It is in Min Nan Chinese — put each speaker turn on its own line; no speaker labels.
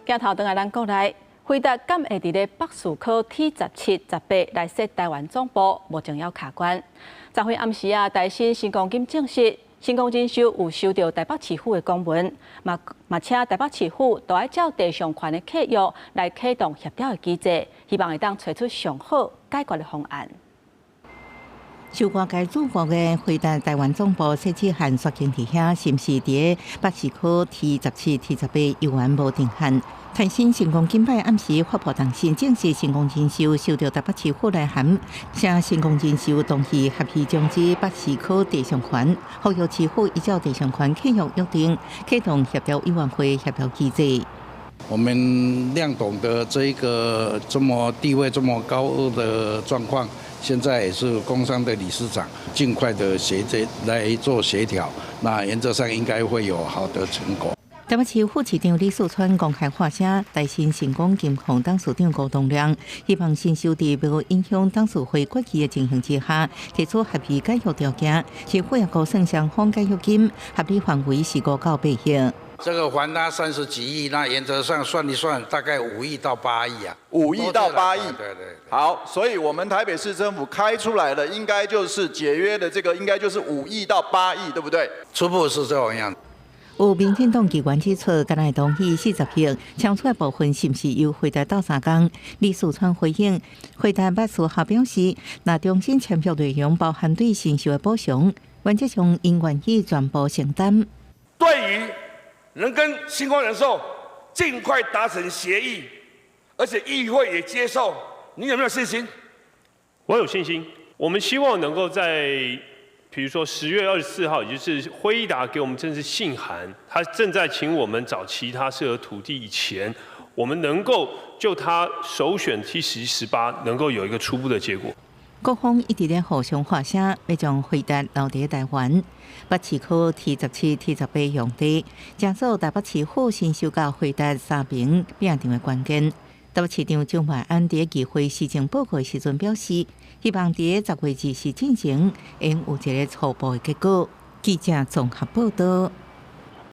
鏡頭轉來咱國內，輝達敢會佇咧北士科 T17、18來設台灣總部，目前猶卡關。昨昏暗時啊，台新新光金證實，新光人壽有收到台北市府的公文，嘛嘛請台北市府都愛照地上權的契約來啟動協調的機制，希望會當揣出上好解決的方案。
受外界矚目的輝達台灣總部設置案煞停佇遐，是毋是佇北士科 T17、T18猶原無定案？台新新光金拜暗時發布通訊，證實新光人壽收到台北市府來函，請新光人壽同意合議終止北士科地上權，呼籲市府依照地上權契約約定，啟動協調委員會協調機制。
我們亮董的這個這麼地位這麼高的狀況，現在也是工商的理事長，盡快的協這來做協調，那原則上應該會有好的成果。
台北市副市長李四川公開發聲，台新新光金控董事長郭東亮，希望新壽佇無影響董事會決議的情形之下，提出合理解約條件，市府也估算雙方解約金合理範圍是5到8億。
這個還他30幾億，那原則上算一算，大概5億到8億啊。
5億到8億。
對對。
好，所以我們台北市政府開出來的應該就是解約的這個，應該就是五億到八億，對不對？
初步是這樣樣。
有民進黨議員指出，敢若會同意40億，搶出的部分是毋是由輝達鬥相共？李四川回應，輝達捌事後表示，若重新簽約內容包含對新壽的補償，原則上𪜶願意全部承擔。
對於能跟新光人壽盡快達成協議，而且議會也接受，你有沒有信心？
我有信心。我們希望能夠在，比如說10月24號，也就是輝達給我們正式信函，他正在請我們找其他適合土地以前，我們能夠就他首選 T17、18能夠有一個初步的結果。
各方一直咧互相發聲，欲將輝達留佇台灣。北市區 T17、T18用地，成做台北市府新壽佮輝達三爿拚場的關鍵。台北市長蔣萬安佇議會施政報告時陣表示，希望佇10月20日進前，會有一個初步的結果。記者綜合報道。